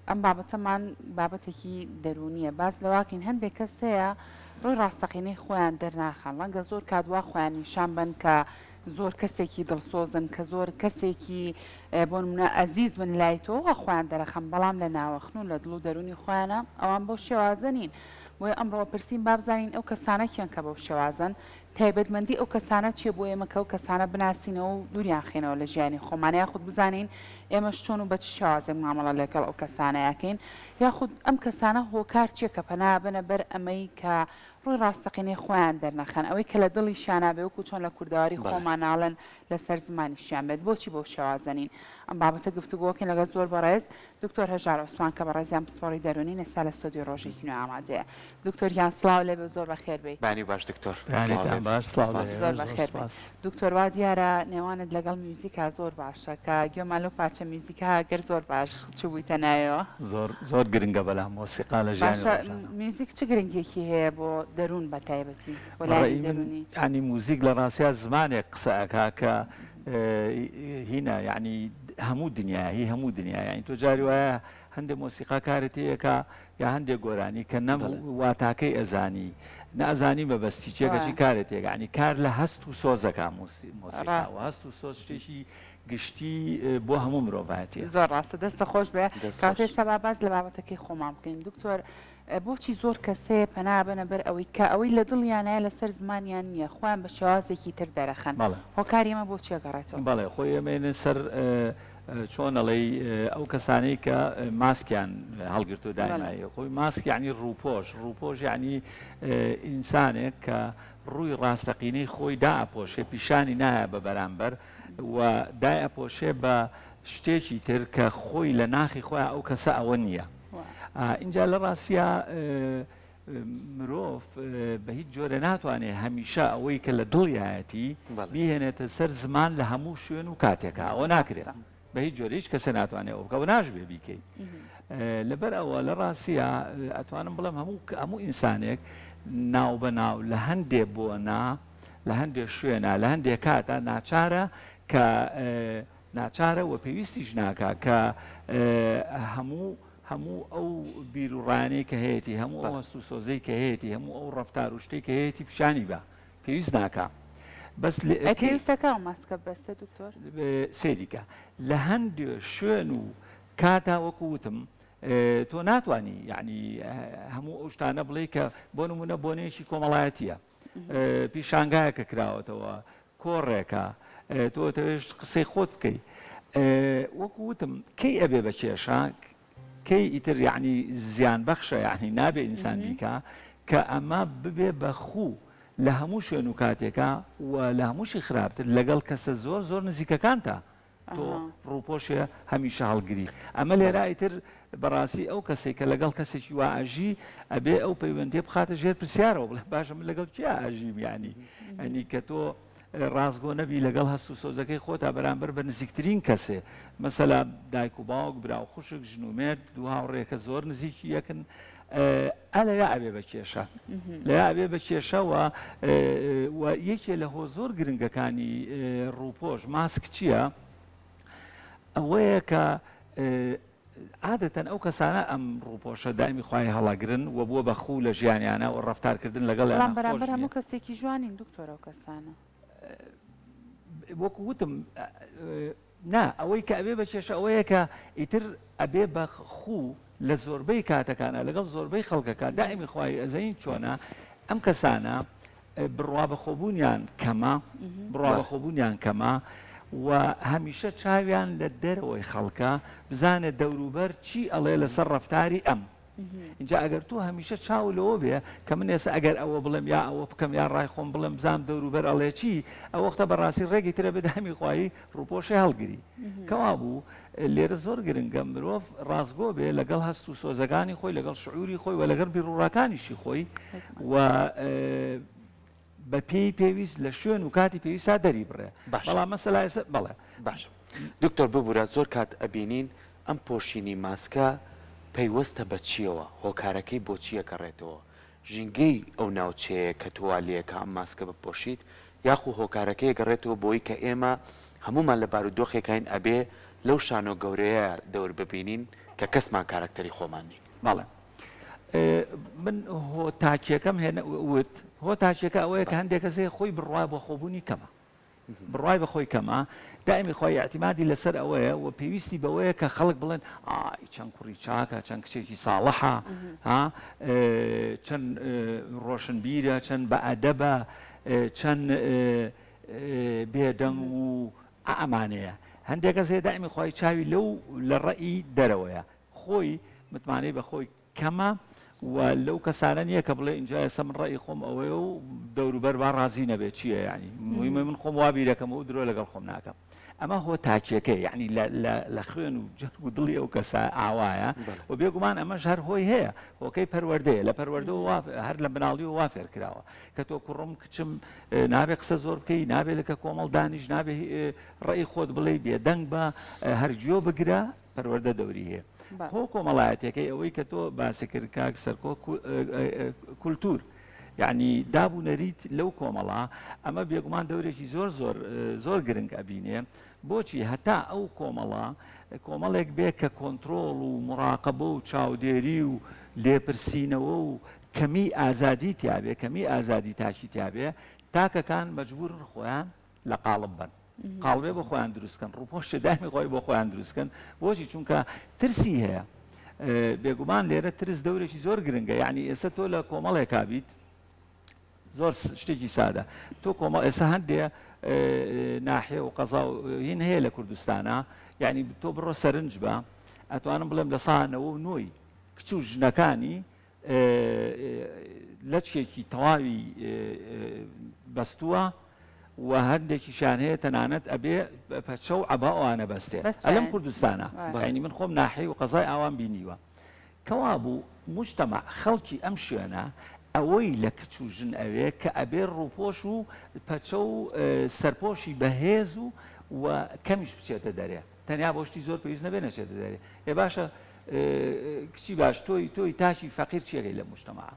ئەم بابەتەمان بابەتێکی دەروونیە باس لەواکەین هەندێک کەس هەیە ڕووی ڕاستەقینەی خۆیان دەرناخەن ڕەنگە زۆر کات وا خۆیان نیشان بەن کە زۆر کەسێکی دڵسۆزن کە زۆر کەسێکی بۆ نمونە ئەزیز بن لای تۆ وا خۆیان دەرەخەن بەڵام لە ناوەخن و لە دڵ و دەروونی خۆیانە ئەوان بەو شێوازە نین بۆیە ئەمڕۆ پرسین با بزانین ئەو کەسانە کێن کە بەو شێوازەن تایبەتمەندی ئەو کەسانە چیە بۆ ئێمە کە ئەو کەسانە بناسینەوە و دووریان خەینەوە لە ژیانی خۆمان یاخود بزانین ئێمەش چۆن و بە چ شێوازێک مامەڵە لەگەڵ ئەو کەسانە ئەکەین یاخود ئەم کەسانە هۆکار چیە کە پەنا بەنە بەر ئەمەی کە ڕووی ڕاستەقینەی خۆیان دەرنەخەن ئەوەی کە لە دڵیشیانا بێ وەکو چۆن لە کوردەواری خۆمان ناڵێن لەسەر زمانیشیان بێت بۆچی بەو شێوازە نین ئەم بابەتە گفتوگۆکەین لەگەڵ زۆر بەڕێز دکتۆر هەژار عوسمان کە بەڕێزیان پسپۆڕی دەروونین ئێستا لە ستۆدیۆی ڕۆژێکی نوێ ئامادەیە. دکتۆر گیان سڵاو لێبێ و زۆر بەخێر بێی. بەیانی باش دکتۆر سڵاو بەیانیتان لێبێ باش سڵاو لە سپاس. زۆر ئێوەش زۆر بەخێر بێی. سپاس. دکتۆر وا دیارە نێوانت لەگەڵ میوزیکا زۆر باشە کە گوێمان لەو پارچە میوزیکە گەر زۆر باش چووبوویتە ناویەوە. زۆر زۆر گرنگە بەلام مۆسیقا لە ژیانی باشە ڕۆژانە. میوزیک چ گرنگیەکی هەیە بۆ دەروون بە تایبەتی بۆ بە لایەنی ڕەئی من دەروونی؟ یانی موزیک لە ڕاستیا زمانێک قسە ئەکا کە هینە یعنی هەموو دنیا هی هەموو دنیا یعنی تۆ جاری وایە هەندێک مۆسیقا کارت تێیەکا یا هەندێک گۆرانی کە نەم واتاکەی ئەزانی نازانی مەبەستی چیە کەچی کارت تێکا یعنی کار لە هەست و سۆزەکا مۆسیقا و هەست و سۆز شتێکی گشتی بۆ هەموو مرۆڤایەتیە. زۆر ڕاستە دەستت خۆش بێ کاتێ ئێستا با باس لە بابەتەکەی خۆمان بکەین دکتۆر بۆچی زۆر کەس هەیە پەنا بەنە بەر ئەوەی کە ئەوەی لە دڵیانایە لەسەر زمانیان نییە خۆیان بە شێوازێکی تر دەرەخەن هۆکاری ئەمە بۆچی ئەگەڕێتەوە؟ بەڵێ خۆی ئێمەینە سەر چۆن ئەڵێی ئەو کەسانەی کە ماسکیان هەڵگرتو دایمایی خۆی ماسک یعنی ڕووپۆش ڕووپۆش یعنی ئینسانێک کە ڕووی ڕاستەقینەی خۆی دائەپۆشێ پیشانی نایە بە بەرامبەر و دایئەپۆشێ بە شتێکی تر کە خۆی لە ناخی خۆیان ئەو کەسە ئەوە نییە. ئینجا لە ڕاستیا مرۆڤ بە هیچ جۆرە ناتوانێت هەمیشە ئەوەی کە لە دڵیایەتی بیهێنێتە سەر زمان لە هەموو شوێن و کاتێکا ئەوە ناکرێت بە هیچ جۆرە هیچ کەسە ناتوانێت ئەوە بکە و ناشبێ بیکەیت لەبەر ئەوە لە ڕاستیا ئەتوانم بڵێم هەموو هەموو ئینسانێک ناو بە ناو لە هەندێ بۆنا لە هەندێ شوێنە لە هەندێ کاتە ناچارە کە ناچارە و پێویستیش ناکا کە هەموو هەموو ئەو بیر و ڕایانەی کە هەیەتی هەموو ئەو هەست و سۆزەی کە هەیەتی هەموو ئەو ڕەفتار و شتەی کە هەیەتی پیشانی با پێویست ناکا بەس ئەی پێویستە کام ماسکە ببەستێ دکتۆر؟ سەیری کە لە هەندێ شوێن و کاتا وەکو وتم تۆ ناتوانی یعنی هەموو ئەو شتانە بڵێ کە بۆ نمونە بۆنەیەکی کۆمەڵایەتیە پیشانگایەکە کراوەتەوە کۆڕێکە تۆ ئەتەوێ قسەی خۆت بکەی وەکو وتم کەی ئەبێ بە کێشە کەی ئیتر یعنی زیان بەخشە یعنی نابێ ئینسان بیکا کە ئەمە ببێ بە خوو لە هەموو شوێن و کاتێکا و لە هەمووشی خراپتر لەگەڵ کەسە زۆر زۆر نزیکەکانتا تۆ ڕووپۆشێ هەمیشە هەڵگری ئەمە لێرە ئیتر بەڕاستی ئەو کەسێک کە لەگەڵ کەسێکی وا ئەژی ئەبێ ئەو پەیوەندیە بخاتە ژێر پرسیارەوە بڵێ باشە من لەگەڵ کێ ئەژیم یعنی ئەنی کە تۆ ڕاستگۆ نەبی لەگەڵ هەست و سۆزەکەی خۆتا بەرامبەر بە نزیکترین کەسێ مەسەلا دایک و باوک برا و خوشک ژن و مێرد دوو هاوڕێکە زۆر نزیکی یەکن ئا لەوێ ئەبێ بە کێشە لەوێ ئەبێ بە کێشە و و یەکێ لە هۆ زۆر گرنگەکانی ڕووپۆش ماسک چییە؟ ئەوەیە کە عادەتەن ئەو کەسانە ئەم ڕووپۆشە دایمی خوای هەڵەگرن و بووە بە خوو لە ژیانیانە و ڕەفتارکردن لەگەڵیان بەڵام بەرامبەر هەموو کەسێکی جوانین دکتۆر ئەو کەسانە. وەکو وتم نا ئەوەی کە ئەبێ بە کێشە ئەوەیە کە ئیتر ئەبێ بە خوو لە زۆربەی کاتەکانا لەگەڵ زۆربەی خەڵکەکە دائیمی خوای ئەزەین چۆنە ئەم کەسانە بڕوا بەخۆبوونیان کەمە بڕوا بەخۆبوونیان کەمە و هەمیشە چاویان لە دەرەوەی خەڵکە بزانێت دەوروبەر چی ئەڵێ لەسەر ڕەفتاری ئەم ئینجا ئەگەر تۆ هەمیشە چاوت لەوە بێ کە من ئێستا ئەگەر ئەوە بڵێم یا ئەوە بکەم یا ڕای خۆم بڵێم بزانم دەوروبەر ئەڵێ چی، ئەو وەختە بەڕاستی ڕێگی ترە بێ دامی خوایی ڕووپۆشێ هەڵگری. کەوابوو لێرە زۆر گرنگە مرۆڤ ڕاستگۆ بێ لەگەڵ هەست و سۆزەکانی خۆی، لەگەڵ شعوری خۆی و لەگەڵ بیروڕاکانیشی خۆی و بە پێی پێویست لە شوێن و کاتی پێویستا دەری بڕێ. باشە. بەڵام مەسەلە ئێستا بەڵێ. باشە دکتۆر ببورە زۆر کات ئەبینین ئەم پۆشینی ماسکە پەیوەستە بە چیەوە هۆکارەکەی بۆ چی ئەگەڕێتەوە ژینگەی ئەو ناوچەیە کە تۆ وا لێکە ئەم ماسکە بپۆشیت یاخو هۆکارەکەی ئەگەڕێتەوە بۆی کە ئێمە هەموومان لە بارودۆخێکاین ئەبێ لەو شانۆ گەورەیە دەور ببینین. کە کەسمان کارەکتەری خۆمان نین. بەڵێ من هۆ تاکیەکەم هێنا وت هۆ تاکیەکە ئەوەیە کە هەندێک کەس هەیە خۆی بڕوا بە خۆبوونی کەمە بڕوای بە خۆی کەمە دائمی خۆی ئیعتیمادی لەسەر ئەوەیە و پێویستی بەوەیە کە خەڵک بڵێن ئای چەند کوڕی چاکە چەند کچێکی ساڵحە ها چەند ڕۆشنبیرە چەند بە ئەدەبە چەند بێدەنگ و ئەمانەیە هەندێک کەس هەیە دائمی خۆی چاوی لەو لە ڕەئی دەرەوەیە خۆی متمانەی بە خۆی کەمە و لەو کەسانە نییە کە بڵێ ئینجا ئێستا من ڕەئی خۆم ئەوەیە و دەوروبەر با ڕازی نەبێت چییە یعنی مهمە من خۆم وا بیرەکەمەوە و درۆ لەگەڵ خۆم ناکەم ئەمە هۆ تاکیەکەی یعنی لە خوێن و جەرگ و دڵی ئەو کەسە ئاوایە و بێگومان ئەمەش هەر هۆی هەیە هۆکەی پەروەردەیە لە پەروەردەوە وا هەر لە مناڵیەوە وا فێر کراوە کە تۆ کوڕم کچم نابێ قسە زۆر بکەی نابێ لەکە کۆمەڵ دانیش نابێ ڕێی خۆت بڵێ بێدەنگ بە هەر گوێ بگرە پەروەردە دەوری هەیە هۆ کۆمەڵایەتەکەی ئەوەی کە تۆ باسی کرد کاک سەرکۆ کولتور یعنی داب و نەریت لەو کۆمەڵا ئەمە بێگومان دەورێکی زۆر زۆر زۆر گرنگ ئەبینێ بۆچی هەتا ئەو کۆمەڵە کۆمەڵێک بێ کە کۆنتترۆڵ و مراقبە و چاودێری و لێپرسینەوە و کەمی ئازادی تیاابێ کەمی ئازادی تاکی تیاابێ تاکەکان مەجبورن خۆیان لە قاڵب بەن قاڵبێ بۆ خۆیان دروست کەن ڕووپۆشێ دایمی خۆی بۆ خۆیان دروست کەن بۆچی چونکە ترسی هەیە بێگومان لێرە ترس دەورێکی زۆر گرنگە یعنی ئێستا تۆ لە کۆمەڵێکا بیت زۆر شتێکی سادە تۆ کۆمەڵ ئێستا هەندێ ناحێ و قەزا و هین هەیە لە کوردستانە یعنی تۆ بڕۆ سەرنج بە ئەتوانم بڵێم لە سانەوە و نۆی کچ و ژنەکانی لەچکێکی تەواوی بەستووە و هەندێکیشیان هەیە تەنانەت ئەبێ پەچە و عەبا ئەوانە بەستێ ئەلەم کوردستانە یانی من خۆم ناحیە و قەزای ئاوام بینیوە کەوابوو موجتەمەع خەڵکی ئەم شوێنە ئەوەی لە کچ و ژن ئەوێ کە ئەبێ ڕووپۆش و پەچە و سەرپۆشی بەهێز و و کەمیش بچێتە دەرێ تەنیا بۆ شتی زۆر پێویست نەبێ نەچێتە دەرێ ئێ باشە کچی باش تۆی تۆی تاکی فەقیر چیەکەی لەم موجتەمەعە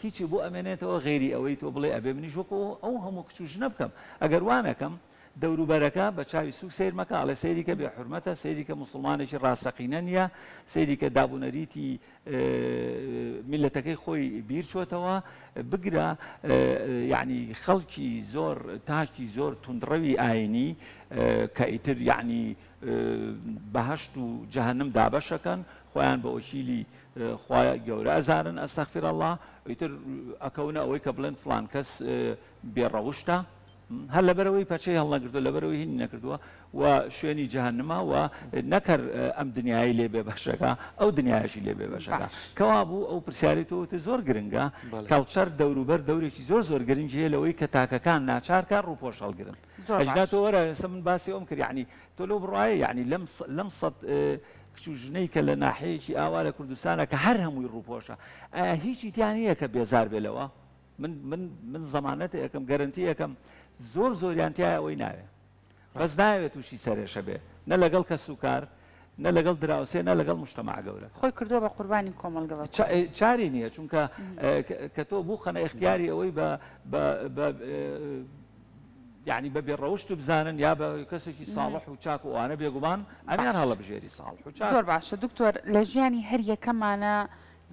هیچی بۆ ئەمێنێتەوە غەیری ئەوەی تۆ بڵێ ئەبێ منیش وەکو ئەو هەموو کچ و ژنە بکەم ئەگەر وا نەکەم دەوروبەرەکە بە چاوی سوک سەیر مەکە ئەڵێ سەیری کە بێ حورمەتە سەیری کە موسڵمانێکی ڕاستەقینە نییە سەیری کە دابونەریتی میلەتەکەی خۆی بیر چۆتەوە بگرە یعنی خەڵکی زۆر تاکی زۆر توندڕەوی ئاینی کە ئیتر یعنی بەهەشت و جەهەنم دابەشەکەن خۆیان بە وەکیلی خوای گەورە ئەزانن استغفر اللە ئیتر ئەکەونە ئەوەی کە بڵێن فڵان کەس بێ ڕەوشتە هەر لەبەرەوەی پەچەی هەڵنەگرتووە لەبەرەوەی هینی نەکردووە و شوێنی جەهەنمە و نەکەر ئەم دنیای لێ بێ بەشەکە ئەو دنیایشی لێ بێ بەشەکە کەوابوو ئەو پرسیاری تۆ وتت زۆر گرنگە culture دەوروبەر دەورێکی زۆر زۆر گرنگی هەیە لەوەی کە تاکەکان ناچارکە ڕووپۆش هەڵگرن ئەگینا تۆ وەرە ئێستا من باسی ئەوم کرد یعنی تۆ لەو بڕوایە یعنی لەم لەم سەد کچ و ژنەی کە لە ناحەیەکی ئاوا لە کوردستانە کە هەر هەمووی ڕووپۆشە ئایا هیچی تیا نییە کە بێزار بێ لەوە من من من زەمانەت ئەکەم گەرەنتی ئەکەم زۆر زۆریان تیا ئەوەی ناوێ بەس ناوێت تووشی سەرێشە بێ نە لەگەڵ کەس و کار نە لەگەڵ دراوسێ نە لەگەڵ مجتەمەع گەورە. خۆی کردووە بە قوربانی کۆمەڵگە بە کوردی. چاری نییە چونکە کە تۆ بووخەنە ئیختیاری ئەوەی بە بە بە یانی بە بێ ڕەوشت بزانن یا بە کەسێکی ساڵح و چاک و ئەوانە بێگومان ئەمیان هەڵەبژێری ساڵح و چاک. زۆر باشە دکتۆر لە ژیانی هەر یەکەمانە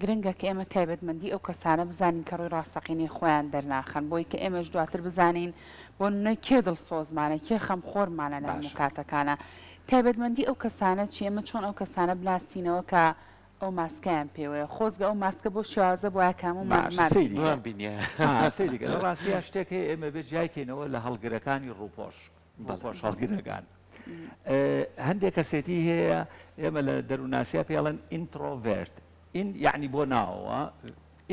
گرنگە کە ئێمە تایبەتمەندی ئەو کەسانە بزانین کە ڕووی ڕاستەقینەی خۆیان دەرناخەن بۆی کە ئێمەش دواتر بزانین بۆ نمونە کێ دڵسۆزمانە کێ خەمخۆرمانە لە هەموو کاتەکانە تایبەتمەندی ئەو کەسانە چی ئێمە چۆن ئەو کەسانە بناسینەوە کە ئەو ماسکەیان پێوەیە خۆزگە ئەو ماسکە بۆ شێوازە بوایە کە هەموومان باشە بمان سەیری بینیایە. کە بینیایە. ها سەیری کە لە ڕاستیا شتێک هەیە ئێمە بێ جیای کەینەوە لە هەڵگرەکانی ڕووپۆش ڕووپۆش هەڵگرەکان هەندێک کەسێتی هەیە ئێمە لە دەروونناسیا پێی ئەڵێن introvert in یەعنی بۆ ناوەوە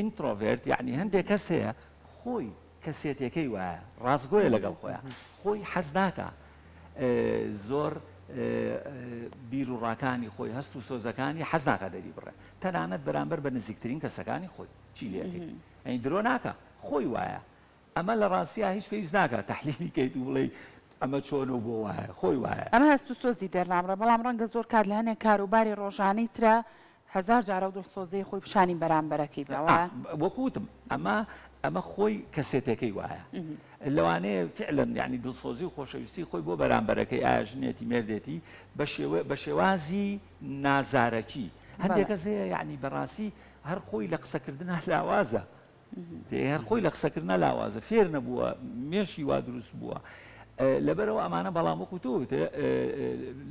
introvert یەعنی هەندێک کەس هەیە خۆی کەسێتێکەی وایە ڕاستگۆیە لەگەڵ خۆیا خۆی حەز ناکا زۆر بیر و ڕاکانی خۆی هەست و سۆزەکانی حەز ناکا دەری بڕێ تەنانەت بەرامبەر بە نزیکترین کەسەکانی خۆی چی لێ ئەکەی یانی درۆ ناکا خۆی وایە ئەمە لە ڕاستیا هیچ پێویست ناکا تەحلیلی کەیت و بڵێی ئەمە چۆنە و بۆ وایە، خۆی وایە. ئەمە هەست و سۆزی دەرنابڕێ، بەڵام ڕەنگە زۆر کات لە هەنێک کار و باری ڕۆژانەی ترا هەزار جار ئەو دڵسۆزیەی خۆی پیشانی بەرامبەرەکەی با، وایە؟ وەکو وتم ئەمە ئەمە خۆی کەسێتێکەی وایە. لەوانەیە فعلەن یانی دڵسۆزی و خۆشەویستی خۆی بۆ بەرامبەرەکەی ئایا ژنێتی مێردێتی بە شێوە بە شێوازی نازارەکی. هەندێک کەس هەیە یعنی بەڕاستی هەر خۆی لە قسەکردنا لاوازە هەر خۆی لە قسەکردنا لاوازە فێر نەبووە مێشکی وا دروست بووە لەبەرەوە ئەمانە بەڵام وەکو تۆ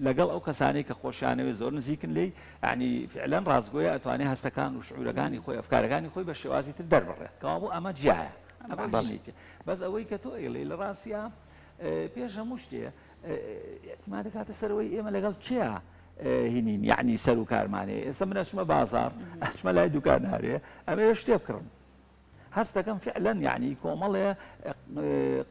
لەگەڵ ئەو کەسانەی کە خۆشیانەوێ زۆر نزیکن لێی یعنی فعلەن ڕاستگۆیە ئەتوانێ هەستەکان و شعورەکانی خۆی ئەفکارەکانی خۆی بە شێوازی تر دەربڕێ کەوابوو ئەمە جیایە ئەمە بەس ئەوەی کە تۆ ئەیڵێی لە ڕاستیا پێش هەموو شتێ ئیعتیماد دەکاتە سەر ئەوەی ئێمە لەگەڵ کێ هینین یعنی سەر و کارمانەیە ئێستا من ئەچمە بازاڕ ئەچمە لای دوکانارێ ئەمەوێ شتێ بکڕم هەست دەکەم فعلەن یعنی کۆمەڵێ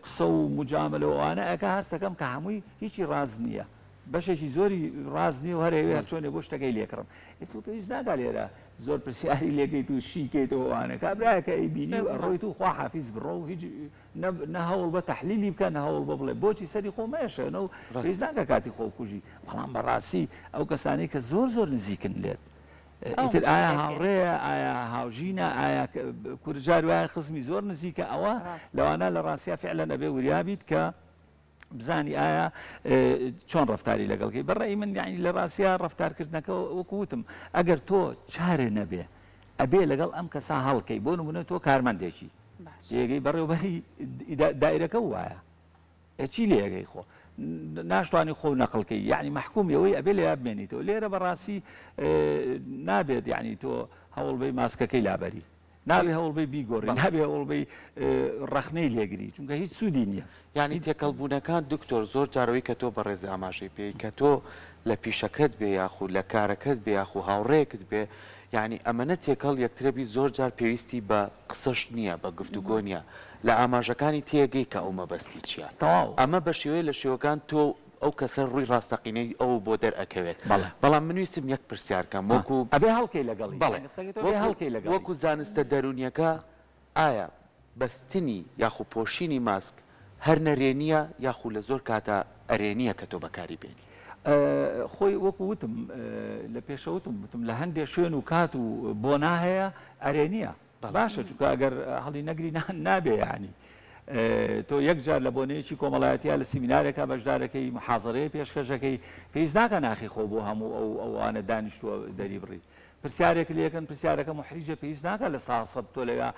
قسە و مجاملە و ئەوانە ئەکا هەست دەکەم کە هەمووی هیچی ڕاست نییە بەشێکی زۆری ڕاست نییە و هەر ئەوێ هەر چۆنێ بۆ شتەکەی لێکڕم ئێستا پێویست ناکا لێرە زۆر پرسیاری لێکەیت و شیکەیتەوە ئەوانە کابرایەکە ئەیبینی و ئەڕۆیت و خوا حافیز بڕۆ و هیچ نە هەوڵ بە تەحلیلی بکە نە هەوڵ بە بڵێ بۆچی سەری خۆ مەیەشێنە و پێویست ناکا کاتی خۆ بکوژی بەڵام بەڕاستی ئەو کەسانەی کە زۆر زۆر نزیکن لێت ئیتر ئایا هاوڕێیە ئایا هاوژینە ئایا کورجار وایە خزمی زۆر نزیکە ئەوە لەوانە لە ڕاستیا فعلەن ئەبێ وریا بیت کە بزانی ئایا چۆن ڕفتاری لەگەڵکەی بەڕێی من یعنی لە ڕاستیا ڕفتارکردنەکە وەکو وتم ئەگەر تۆ چارێ نەبێ ئەبێ لەگەڵ ئەم کەسا هەڵکەی بۆ نمونە تۆ کارمەندێکی تێگەی بەڕێوبەری دایرەکە وایە چی لێگەی خۆ ناشتوانی خۆ نەقلکەی یعنی محکومی ئەوەی ئەبێ لێ بمێنیتەوە لێرە بەڕاستی نابێت یعنی تۆ هەوڵ بەی ماسکەکەی لابەری نابێ هەوڵ بەی بیگۆڕی، نابێ هەوڵ بەی ڕەخنەی لێگری، چونکە هیچ سوودی نییە. یانی تێکەڵبوونەکان دکتۆر زۆر جار ئەوەی کە تۆ بەڕێز ئاماژەی پێی کە تۆ لە پیشەکەت بێ یاخو لە کارەکەت بێ یاخو هاوڕێیەکت بێ یانی ئەمەنە تێکەڵ یەکترە بی زۆر جار پێویستی بە قسەش نییە بە گفتوگۆ نییە لە ئاماژەکانی تێگەی کە ئەو مەبەستی چییە تەواو. ئەمە بە شێوەیە لە شێوەکان تۆ ئەو کەسە ڕووی ڕاستەقینەی ئەو بۆ دەرئەکەوێت بەڵێ. بەڵام من ویستم یەک پرسیار کەم وەکو ئەبێ هەڵکەی لەگەڵی بەڵێ یانی قسەکەی تۆ ئەبێ وەکو هەڵکەی لەگەڵی. وەکو زانستە دەروونیەکە ئایا بەستنی یاخو پۆشینی ماسک هەر نەرێنیە یاخو لە زۆر کاتا ئەرێنیە کە تۆ بەکاری بێنی؟ خۆی وەکو وتم لە پێشەوتم وتم لە هەندێ شوێن و کات و بۆنا هەیە ئەرێنیە باشە چونکە ئەگەر هەڵی نەگری نابێ یانی تۆ یەک جار لە بۆنەیەکی کۆمەڵایەتیا لە سیمینارێکا بەشدارەکەی محازەرەیە پێشکەشەکەی پێویست ناکە ناخی خۆ بۆ هەموو ئەو ئەوانە دانیشتووە دەری بڕی پرسیارێک لەکەن پرسیارەکە محریجە پێویست ناکە لە ساسەد تۆ لەوێ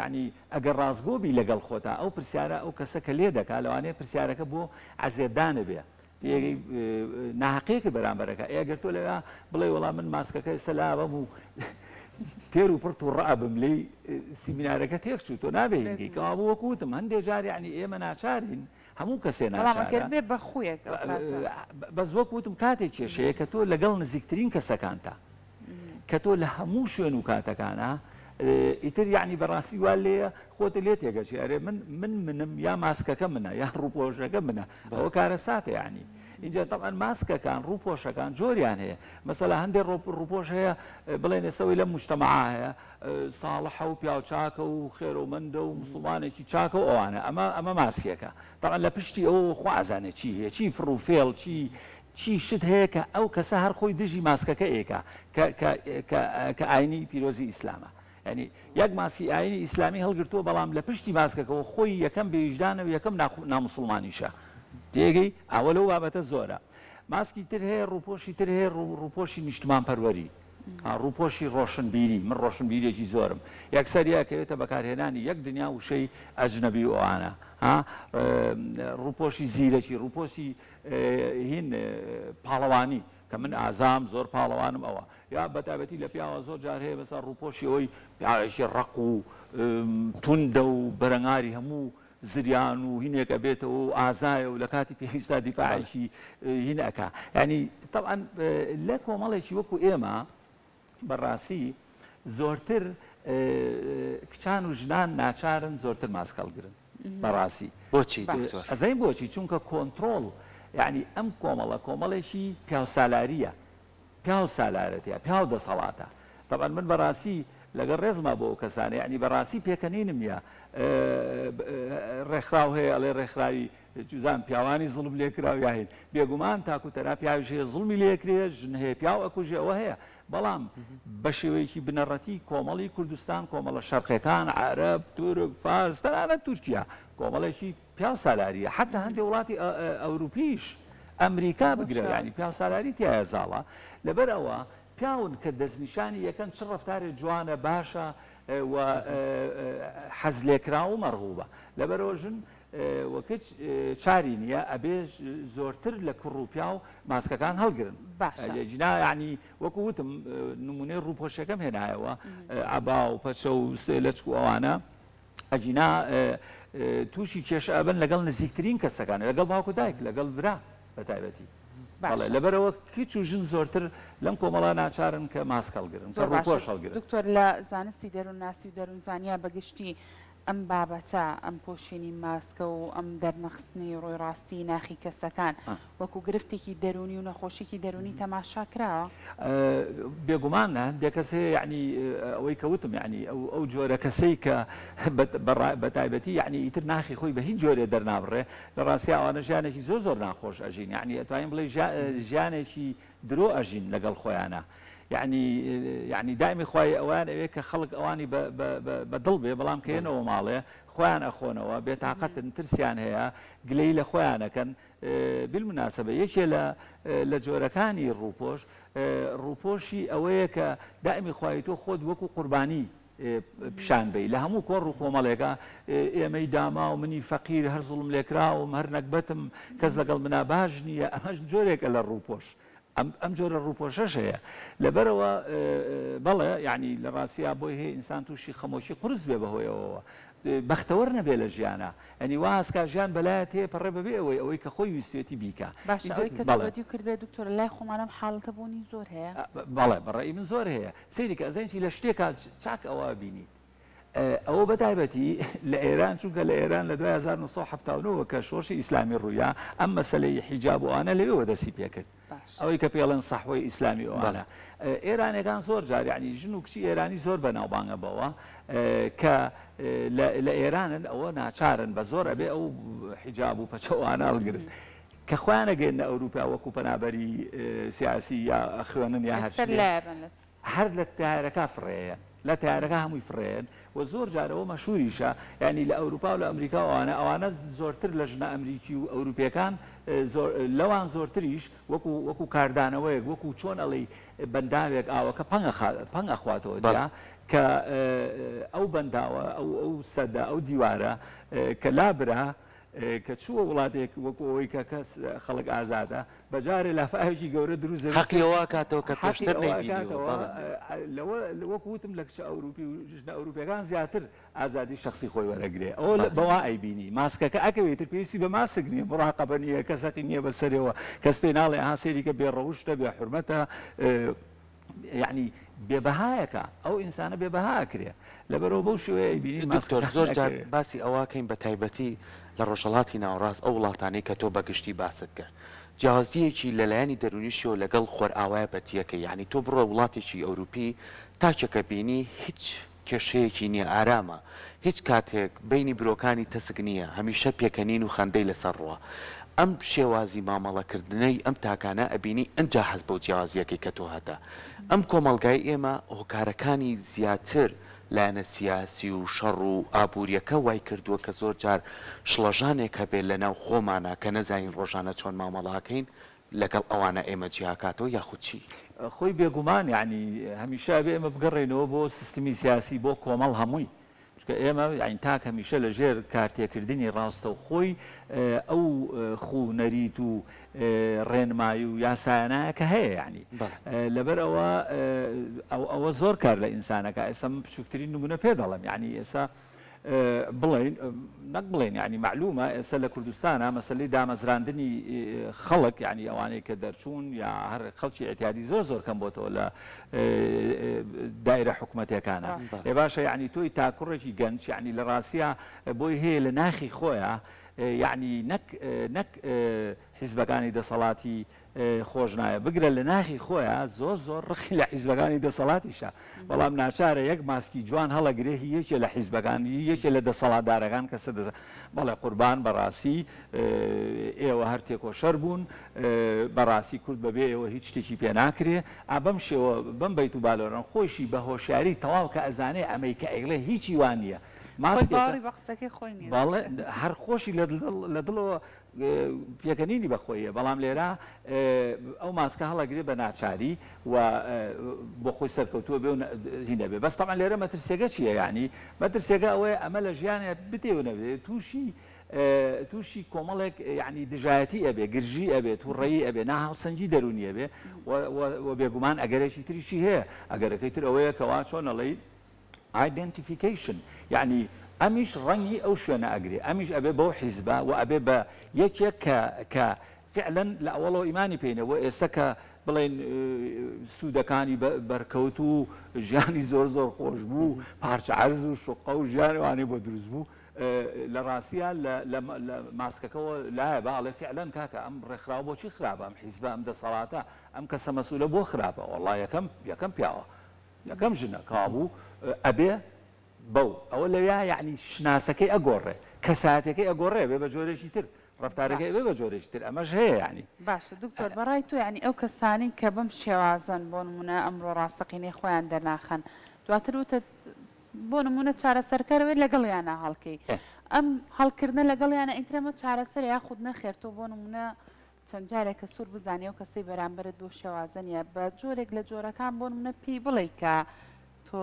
ینی ئەگەر ڕاستگۆ بی لەگەڵ خۆتا ئەو پرسیارە ئەو کەسە کە لێ دەکا لەوانەیە پرسیارەکە بۆ عەزێتدانە بێ پێگەی ناهەقیەکە بەرامبەرەکە ئێ گەر تۆ لەوێ بڵێ وەڵا من ماسکەکە ئێستا لابەم و تێر و پڕ تووڕە ئەبم لێی سیمینارەکە تێک چوو تۆ نابێ هینگەی کەوابوو وەکو وتم هەندێ جار یعنی ئێمە ناچارین هەموو کەسێ بەڵام ئەگەر ناچارە بێ بە خویەک ئەو کاتە. بەس وەک وتم کاتێک کێشەیە کە تۆ لەگەڵ نزیکترین کەسەکانتا کە تۆ لە هەموو شوێن و کاتەکانا ئیتر یەعنی بەڕاستی وا لێیە خۆتە لێ تێگەچی ئەرێ من من منم یا ماسکەکە منە یا ڕووپۆشەکە منە ئەوە کارەساتە یەعنی ئینجا تەبعەن ماسکەکان ڕووپۆشەکان جۆریان هەیە مەسەلا هەندێک ڕووپۆش هەیە بڵێن ئێسەوەی لەم مجتەمەعا هەیە ساڵحە و پیاوچاکە و خێرۆمەندە و مسوڵمانێکی چاکە و ئەوانە ئەمە ئەمە ماسکێکە تەبعەن لە پشتی ئەوەوە خوا ئەزانێ چی هەیە چی فڕ و فێڵ چی چی شت هەیە کە ئەو کەسە هەر خۆی دژی ماسکەکە ئێکا کە کە کە کە ئاینی پیرۆزی ئیسلامە یانی یەک ماسکی ئاینی ئیسلامی هەڵگرتووە بەڵام لە پشتی ماسکەکەوە خۆی یەکەم بێویژدانە و یەکەم ناموسڵمانیشە تێگەی ئەوە لەو بابەتە زۆرە ماسکی تر هەیە ڕووپۆشی تر هەیە ڕووپۆشی نیشتمان پەروەری ڕووپۆشی ڕۆشنبیری من ڕۆشنبیرێکی زۆرم یەکسەر یەکەوێتە بەکارهێنانی یەک دنیا وشەی ئەجنەبی و ئەوانە ها ڕووپۆشی زیرەکی ڕووپۆشی هین پاڵەوانی کە من ئازام زۆر پاڵەوانم ئەوە یا بەتایبەتی لە پیاوە زۆر جار هەیە بەسەر ڕووپۆشی ئەوەی پیاوێکی ڕەق و توندە و بەرەنگاری هەموو زریان و هینێک ئەبێتەوە و ئازایە و لە کاتی پێویستا دیفاعێکی هین ئەکا یعنی طبعا لە کۆمەڵێکی وەکو ئێمە بەڕاستی زۆرتر کچان و ژنان ناچارن زۆرتر ماسک هەڵگرن بەڕاستی. بۆچی دکتۆر؟ ئەزانی بۆچی چونکە کۆنتڕۆڵ یانی ئەم کۆمەڵە کۆمەڵێکی پیاوسالاریە پیاو سالارە تیا پیاو دەسەڵاتە تەبعەن من بەڕاستی لەگەڵ ڕێزما بۆ ئەو کەسانە یانی بەڕاستی پێکەنینم نیە ڕێکخراو هەیە ئەڵێ ڕێکخراوی چوزان پیاوانی زوڵم لێکراو یا هین بێگومان تاکو تەنها پیاویش هەیە زوڵمی لێکرێ ژن هەیە پیاو ئەکوژێ ئەوە هەیە بەڵام بە شێوەیەکی بنەڕەتی کۆمەڵی کوردستان، کۆمەڵە شەرقیەکان، عەرەب، تورک، فارس، تەنانەت تورکیا، کۆمەڵێکی پیاو سالاریە، حەتا هەندێ وڵاتی ئەوروپیش، ئەمریکا بگرە، یانی پیاو سالاری تیایە زاڵە، لەبەر ئەوە. پیاون کە دەستنیشانی یەکەن چ ڕەفتارێ جوانە باشە و حەزلێکراو و مەرغوبە. لەبەرئەوە ژن و کچ چاری نییە ئەبێ زۆرتر لە کوڕ و پیاو ماسکەکان هەڵگرن. باشە. جنا یانی وەکو وتم نمونەی ڕووپۆشەکەم هێنایەوە عەبا و پەچە و لەچک و ئەوانە ئەگینا تووشی کێشە ئەبن لەگەڵ نزیکترین کەسەکان لەگەڵ باوک و دایک لەگەڵ برا بە تایبەتی. بەڵێ لەبەرئەوە کچ و ژن زۆرتر لەم کۆمەڵە ناچارن کە ماسک هەڵگرن کە زۆر باشە ڕووپۆش هەڵگرن. دکتۆر لە زانستی دەروونناسی و دەروونزانیا بە گشتی ئەم بابەتە، ئەم پۆشینی ماسکە و ئەم دەرنەخستنی ڕووی ڕاستی ناخی کەسەکان وەکو گرفتێکی دەروونی و نەخۆشیکی دەروونی تەماشا کراوە؟ بێگومان هەندێک کەس هەیە یەعنی ئەوەی کە وتم یەعنی ئەو جۆرە کەسەی کە بە تایبەتی یەعنی ئیتر ناخی خۆی بە هیچ جۆرێ دەرنابڕێ لە ڕاستیا ئەوانە ژیانێکی زۆر زۆر ناخۆش ئەژین یەعنی ئەتوانین بڵێی ژیانێکی درۆ ئەژین لەگەڵ خۆیانا یەعنی یەعنی دایمی خوای ئەویان ئەوێ کە خەڵک ئەوانی بە بە بە بە دڵ بێ بەڵام کە یەنەوە ماڵێ خۆیان ئەخۆنەوە بێتاقەتن ترسیان هەیە گلەیی لە خۆیان ئەکەن بالمناسبە یەکێ لە لە جۆرەکانی ڕووپۆش ڕووپۆشی ئەوەیە کە دایمی خوای تۆ خۆت وەکو قوربانی پیشان بەی لە هەموو کۆڕ و کۆمەڵێکا ئێمەی داماو منی فەقیر هەر زوڵم لێکراوم هەر نەگبەتم کەس لەگەڵ منا باش نییە ئەمەش جۆرێکە لە ڕووپۆش ئەم ئەم جۆرە ڕووپۆشەش هەیە لەبەرەوە بەڵێ یعنی لە ڕاستیا بۆی هەیە ئینسان تووشی خەمۆکی قورس بێ بەهۆیەوەوە بەختەوەر نەبێ لە ژیانا یعنی وا هەست کا ژیان بەلایە تێپەڕێ بەبێ ئەوەی ئەوەی کە خۆی ویستوێتی بیکا باشە ئینجا ئەوەی کە بەڵێ تۆ بەدیو کردبێ دکتۆر لای خۆمان ئەم حاڵەتە بوونی زۆر هەیە؟ بەڵێ بەڕەئی من زۆر هەیە سەیری کە ئەزانی چی لە شتێکا چاک ئەوە ئەبینیت ئەوە بە تایبەتی لە ئێران چونکە لە ئێران لە دوای 1979 وە کە شۆڕشی ئیسلامی ڕوویا ئەم مەسەلەی حیجاب و ئەوانە لەوێوە دەستی پێکرد ئەوەی کە پێڵێن سەحوەی ئیسلامی ئەوانە ئێرانەکان زۆر جار یعنی ژن و کچی ئێرانی زۆر بەناوبانگە بەوە کە لە ئێرانن ئەوە ناچارن بە زۆر ئەبێ ئەو حیجاب و پەچەوانە هەڵگرن کە خۆیان ئەگەیەننە ئەوروپا وەکو پەنابەری سیاسی یا ئەخوێنن یا هەر یەکسەر شتێ لایەبن لە. هەر لە تەیارەکە فڕێیەن لە تەیارەکە هەمووی فڕێیەن و زۆر جار ئەوە مەشهوریشە یانی لە ئەوروپا و لە ئەمریکا و ئەوانە ئەوانە زۆرتر لە ژنە ئەمریکی و ئەوروپیەکان زۆر لەوان زۆرتریش وەکو وەکو کاردانەوەیەک وەکو چۆن ئەڵێی بەنداوێک ئاوەکە پەنگ ئەخا پەنگ ئەخواتەوە بەڵێ. جا کە ئەو بەنداوە ئەو ئەو سەدە ئەو دیوارە کە لابرا کە چووە وڵاتێک وەکو ئەوەی کە کەس خەڵک ئازادە بە جارێ لافاوێکی گەورە دروست دەبێت حەقی ئەوە ئەکاتەوە کە حەقی پێشتر ئەوە نەیبینیوە ئەکاتەوە بەڵێ. لەوە وەکو وتم لە کچە ئەوروپی و ژنە ئەوروپیەکان زیاتر ئازادی شەخسی خۆی وەرەگرێ ئەوە بەڵێ. بەوا ئەیبینی ماسکەکە ئەکەوێ ئیتر پێویستی بە ماسک نییە مراقەبە نییە کەس هەقی نییە بەسەرێوە کەس پێی ناڵێ ها سەیری کە بێ ڕەوشتە بێ حورمەتە یەعنی بێ بەهایەکە ئەو ئینسانە بێ بەها ئەکرێ لەبەرئەوە بەو شێوەیە ئەیبینین دکتۆر ماسکەکان زۆر جار ئەکەوێ. باسی ئەوەکەین بە تایبەتی لە ڕۆژهەڵاتی ناوەڕاست ئەو وڵاتانەی کە تۆ بە گشتی باست کرد جیاوازییەکی لە لایەنی دەروونیشیەوە لەگەڵ خۆرئاوایە بەتیەکەی یانی تۆ بڕۆ وڵاتێکی ئەوروپی تاکێکە بینی هیچ کێشەیەکی نیە ئارامە هیچ کاتێک بەینی برۆکانی تەسک نیە هەمیشە پێکەنین و خەندەی لەسەر ڕوە ئەم شێوازی مامەڵە کردنەی ئەم تاکانە ئەبینی ئنجا هەست بەو جیاوازیەکەی کە تۆ هەتە ئەم کۆمەڵگای ئێمە هۆکارەکانی زیاتر لایەنە سیاسی و شەڕ و ئابوریەکە وای کردوە کە زۆر جار شڵەژانێک هەبێت لەناو خۆمانا کە نەزانین ڕۆژانە چۆن مامەڵە ئەکەین لەگەڵ ئەوانە ئێمە جیاکاتەوە یاخود چی؟ خۆی بێگومان یەعنی هەمیشە ئەبێ ئێمە بگەڕێینەوە بۆ سیستمی سیاسی بۆ کۆمەڵ هەمووی چونکە ئێمە یەعنی تاک هەمیشە لە ژێر کارتێکردنی ڕاستەوخۆی ئەو خوو نەریت و ڕێنمایی و یاسایانایە کە هەیە یەعنی لەبەر ئەوە ئەوە زۆر کار لە ئینسانەکە ئێستا من بچووکترین نمونە پێ دەڵێم یەعنی ئێستا بڵێین نەک بڵێین یانی مەعلومە ئێستا لە کوردستانا مەسەلەی دامەزراندنی خەڵک یانی ئەوانەی کە دەرچوون یا هەر خەڵکی ئیعتیادی زۆر زۆر کەم بۆتەوە لە دایرە حکومەتەکانە ئێ باشە یانی تۆی تا کوڕێکی گەنج یانی لە ڕاستیا بۆی هەیە لە ناخی خۆیان یانی نەک نەک حیزبەکانی دەسەڵاتی خۆش ناوێ بگرە لە ناخی خۆیا زۆر زۆر ڕقی لە حیزبەکانی دەسەڵاتیشە بەڵام ناچارە یەک ماسکی جوان هەڵەگرێ هی یەکێ لە حیزبەکان هی یەکێ لە دەسەڵاتدارەکان کە سە بەڵێ قوربان بەڕاستی ئێوە هەر تێکۆشەر بوون بەڕاستی کورد بەبێ ئێوە هیچ شتێکی پێ ناکرێ ئا بەم شێوە بەم بەیت و بالۆران خۆیشی بە هۆشیاری تەواو کە ئەزانێ ئەمەی کە ئەیڵێ هیچی وا نییە. ماسکێکە. خۆی باوەڕی بە قسەکەی خۆی نییە. بەڵێ هەر خۆشی لە دڵ لە دڵەوە پێکەنینی بە خۆیە بەڵام لێرە ئەو ماسکە هەڵەگرێ بە ناچاری و بۆ خۆی سەرکەوتووە بێ و هی نەبێ بەس تەبعەن لێرە مەترسیەکە چییە یانی مەترسیەکە ئەوەیە ئەمە لە ژیانێ بتێ و نەبێ تووشی تووشی کۆمەڵێک یانی دژایەتی ئەبێ گرژی ئەبێ تووڕەیی ئەبێ ناهاوسەنگی دەروونی ئەبێ و بێگومان ئەگەرێکی تریشی هەیە ئەگەرەکەی تر ئەوەیە کەوا چۆن ئەڵێی Identification، یەعنی ئەمیش ڕەنگی ئەو شوێنە ئەگرێ، ئەمیش ئەبێ بەو حیزبە و ئەبێ بە یەکێک کە کە فیعلەن لە ئەوەڵەوە ئیمانی پێی نەبووە، ئێستا کە بڵێین سوودەکانی بەرکەوت و ژیانی زۆر زۆر خۆش بوو، پارچە عەرز و شوقە و ژیانی ئەوانەی بۆ دروست بوو، لە ڕاستیا لە لە لە ماسکەکەوە لایە با ئەڵێ فیعلەن کاکە ئەم ڕێکخراوە بۆچی خراپە، ئەم حیزبە، ئەم دەسەڵاتە، ئەم کەسە مەسئولە بۆ خراپە، وەڵڵا یەکەم یەکەم پیاوە. یەکەم ژنە کەوابوو ئەبێ بەو ئەوە لەویا یەعنی شناسەکەی ئەگۆڕێ کەسایەتەکەی ئەگۆڕێ ئەبێ بە جۆرێکی تر ڕەفتارەکەی ئەبێ بە جۆرێکی تر ئەمەش هەیە یەعنی. باشە دکتۆر بەڕای تۆ یەعنی ئەو کەسانەی کە بەم شێوازەن بۆ نمونە ئەمڕۆ ڕاستەقینەی خۆیان دەرناخەن دواتر وتت بۆ نمونە چارەسەرکەر ئەوێ لەگەڵیانا هەڵکەی ئەم هەڵکردنە لەگەڵیانە ئیتر ئەمە چارەسەرە یاخود نەخێر تۆ بۆ نمونە چەند جارێک کە سوور بزانی ئەو کەسەی بەرامبەرت بەو شێوازە نیە بە جۆرێک لە جۆرەکان بۆ نمونە پێی بڵێی کە تۆ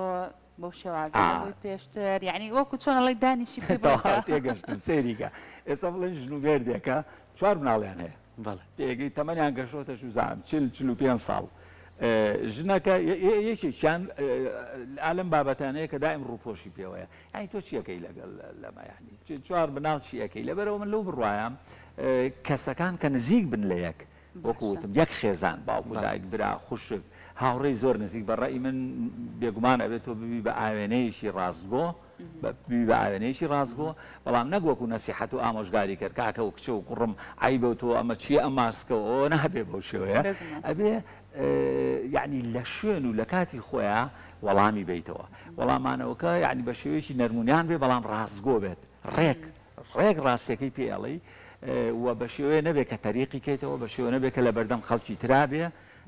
بەو شێوازە نەبووی پێشتر یعنی وەکو چۆن ئەڵێی دانیشی پێی بڵێ تەواو تێگەشتم سەیریکە ئێستا بڵێن ژن و مێردێکە چوار مناڵیان هەیە بەڵێ تێگەی تەمەنیان گەشتۆتە چوزانم چل 45 ساڵ ژنەکە یەکێکیان ئالم بابەتانەیە کە دایم ڕووپۆشی پێوەیە یانی تۆ چی ئەکەی لەگەڵ لەمە یانی چوار مناڵ چی ئەکەی لەبەرئەوە من لەو بڕوایەم کەسەکان کە نزیک بن لە یەک وەکو وتم یەک خێزان باوک و دایک برا خوشک هاوڕێی زۆر نزیک بە ڕەئی من بێگومان ئەبێت تۆ ببی بە ئاوێنەیەکی ڕاستگۆ ببی بە ئاوێنەیەکی ڕاستگۆ بەڵام نەک وەکو نەسیحەت و ئامۆژگاری کەر کاکە و کچە و کوڕم عەیبە و تۆ ئەمە چییە ئەم ماسکە و ئەوە نابێ بەو شێوەیە ئەبێ یەعنی لە شوێن و لە کاتی خۆیا وەڵامی بەیتەوە وەڵامانەوەکە یەعنی بە شێوەیەکی نەرمونیان بێ بەڵام ڕاستگۆ بێت ڕێک ڕێک ڕاستیەکەی پێ ئەڵێی و بە شێوەیە نەبێ کە تەریقی کەیتەوە بە شێوە نەبێ کە لە بەردەم خەڵکی ترا بێ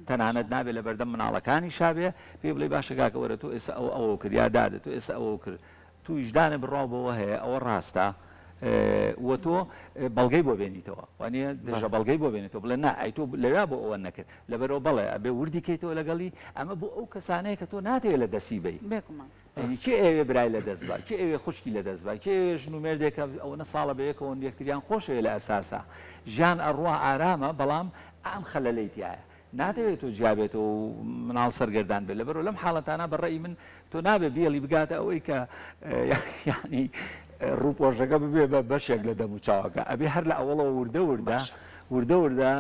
تەنانەت نابێ لە بەردەم مناڵەکانیشا بێ پێی بڵێ باشە کاکە وەرە تۆ ئێستا ئەوە ئەوەو کرد یا دادە تۆ ئێستا ئەوەو کرد تو ویژدانت بڕواو بەوە هەیە ئەوە ڕاستە و تۆ بەڵگەی بۆ بێنیتەوە وانیە دژە بەڵگەی بۆ بێنیتەوە بڵێ نا ئەی تۆ لەویا بۆ ئەوە نەکرد لەبەرەوە بەڵێ ئەبێ وردی کەیتەوە لەگەڵی ئەمە بۆ ئەو کەسانەیە کە تۆ ناتەوێت لە دەستی بەی بێگومان یعنی کێ ئەوێ برای لە دەست با کێ ئەوێ خوشکی لە دەست با کێ ئەوێ ژن و مێردێکە ئەوەنە ساڵە بەیەکەوەن یەکتریان خۆشەوێ لە ئەساسا ژیان ئەڕوا ئارامە بەڵام ئەم خەلەلەی تیایە ناتەوێت تۆ جیا بێتەوە و مناڵ سەرگەردان بێت لەبەرئەوە لەم حاڵەتانە بە ڕەئی من تۆ نابێ بێڵی بگاتە ئەوەی کە یانی ڕووپۆشەکە ببێ بە بەشێک لە دەم و چاوەکە ئەبێ هەر لە ئەوەڵەوە وردە وردە وردە وردە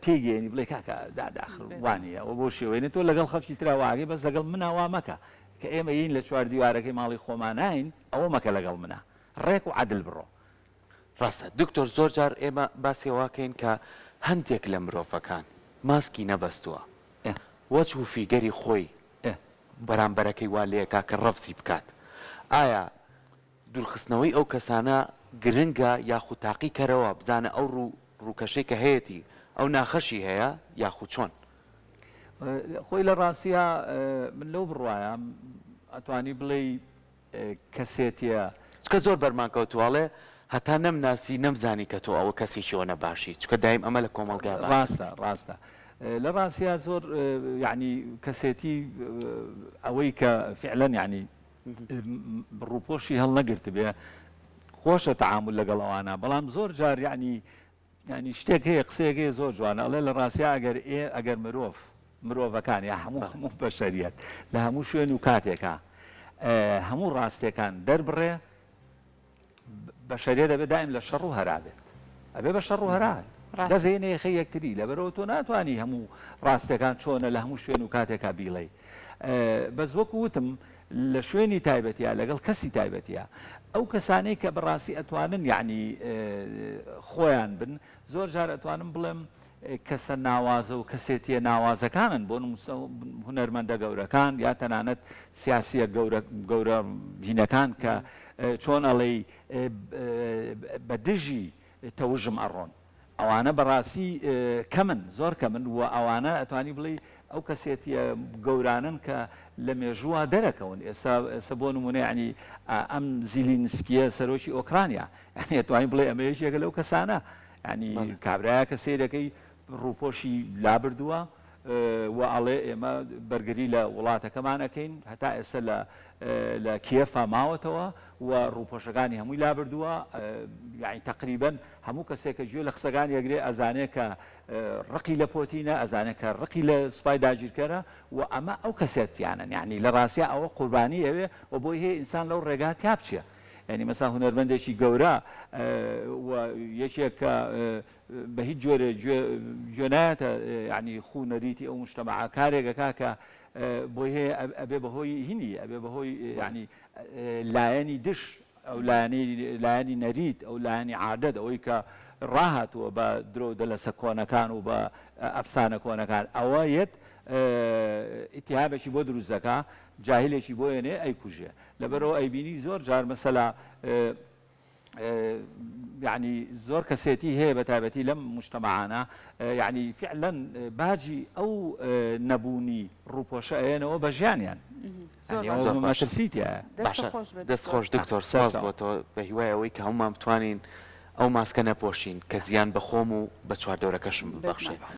تێگەیەنی بڵێ کاکە دادە ئاخر وانییە ئەوە بەو شێوەیە تۆ لەگەڵ خەڵکی ترا واگەی بەس لەگەڵ منا وا مەکە کە ئێمە یین لە چوار دیوارەکەی ماڵی خۆماناین ئەوە مەکە لەگەڵ منا ڕێک و عەدل بڕۆ. ڕاستە دکتۆر زۆر جار ئێمە باسی ئەوە کەین کە هەندێک لە مرۆڤەکان ماسکی نەبەستووە وەج و figure ی خۆی بەرامبەرەکەی وا لێکا کە ڕەفزی بکات ئایا دوورخستنەوەی ئەو کەسانە گرنگە یاخود تاقی کەرەوە بزانە ئەو ڕوو ڕووکەشەی کە هەیەتی ئەو ناخەشی هەیە یاخود چۆن؟ خۆی لە ڕاستیا من لەو بڕوایەم ئەتوانی بڵێی کەسێتیە. چونکە زۆر بەرمان کەوتوە ئەڵێ هەتا نەمناسی نەمزانی کە تۆ ئەوە کەسێکی ئەوەنە باشی چونکە دایم ئەمە لە کۆمەڵگا باس ڕاستە ڕاستە لە ڕاستیا زۆر یەعنی کەسێتی ئەوەی کە فعلەن یەعنی ڕووپۆشی هەڵنەگرتبێ خۆشە تەعامول لەگەڵ ئەوانە بەڵام زۆر جار یەعنی یانی شتێک هەیە قسەیەک هەیە زۆر جوانە ئەڵێ لە ڕاستیا ئەگەر ئێ ئەگەر مرۆڤ مرۆڤەکان یا هەموو هەموو بەشەریەت لە هەموو شوێن و کاتێکا هەموو ڕاستیەکان دەربڕێ بەشەریەت ئەبێ دایم لە شەڕ و هەرا بێت ئەبێ بە شەڕ و هەرا دەست هێنە یەخەی یەکتری لەبەرەوە تۆ ناتوانی هەموو ڕاستیەکان چۆنە لە هەموو شوێن و کاتێکا بیڵێی بەس وەکو وتم لە شوێنی تایبەتیا لەگەڵ کەسی تایبەتیا ئەو کەسانەی کە بەڕاستی ئەتوانن یەعنی خۆیان بن زۆر جار ئەتوانم بڵێم کەسە ناوازە و کەسێتیە ناوازەکانن بۆ نموسە هونەرمەندە گەورەکان یا تەنانەت سیاسیە گەورە گەورە هینەکان کە چۆن ئەڵێی بە دژی تەوژم ئەڕۆن ئەوانە بەڕاستی کەمن زۆر کەمن و ئەوانە ئەتوانی بڵێی. ئەو کەسێتیە گەورانەن کە لە مێژووا دەرەکەون ئێستا ئێستا بۆ نمونە یعنی ئەم زیلینسکیە سەرۆکی ئۆکرانیا یعنی ئەتوانین بڵێ ئەمە یەکێکە لەو کەسانە یعنی کابرایە کە سەیرەکەی ڕووپۆشی لابردووە و ئەڵێ ئێمە بەرگری لە وڵاتەکەمان ئەکەین هەتا ئێستا لە لە کیێفا ماوەتەوە و ڕووپۆشەکانی هەمووی لابردووە یعنی تقریبا هەموو کەسێک کە گوێ لە قسەکانی ئەگرێ ئەزانێ کە ڕقی لە پۆتینە، ئەزانێ کە ڕقی لە سوپای داگیرکەرە و ئەمە ئەو کەسێتیانەن یانی لە ڕاستیا ئەوە قوربانی ئەوێ و بۆی هەیە ئینسان لەو ڕێگا تیا بچێ یانی مەسا هونەرمەندێکی گەورە و یەکێک کە بە هیچ جۆرێ گوێ گوێ نایەتە یانی خوو نەریتی ئەو مجتەمەعە کارێک ئەکا کە بۆی هەیە ئەبێ بە هۆی هینی ئەبێ بە هۆی یانی لایەنی دژ ئەو لایەنەی لایەنی نەریت، ئەو لایەنی عادەت، ئەوەی کە ڕاهاتووە بە درۆ و دەلەسە کۆنەکان و بە ئەفسانە کۆنەکان، ئەوە یەت ئیتیهامێکی بۆ دروست دەکا، جاهیلێکی بۆ یەنێ ئەیکوژێ. لەبەرئەوە ئەیبینی زۆر جار مەسەلا یەعنی زۆر کەسێتی هەیە بە تایبەتی لەم موجتەمەعانە یەعنی فیعلەن باجی ئەو نەبوونی ڕووپۆشە ئەیەنەوە بە ژیانیان. زۆر باشە. ئەوە مەترسی تیایە. باشە دەست خۆش دکتۆر سپاس بۆ تۆ بە هیوای ئەوەی کە هەموومان بتوانین ئەو ماسکە نەپۆشین کە زیان بە خۆم و بە چواردەورەکەشم ببەخشێ.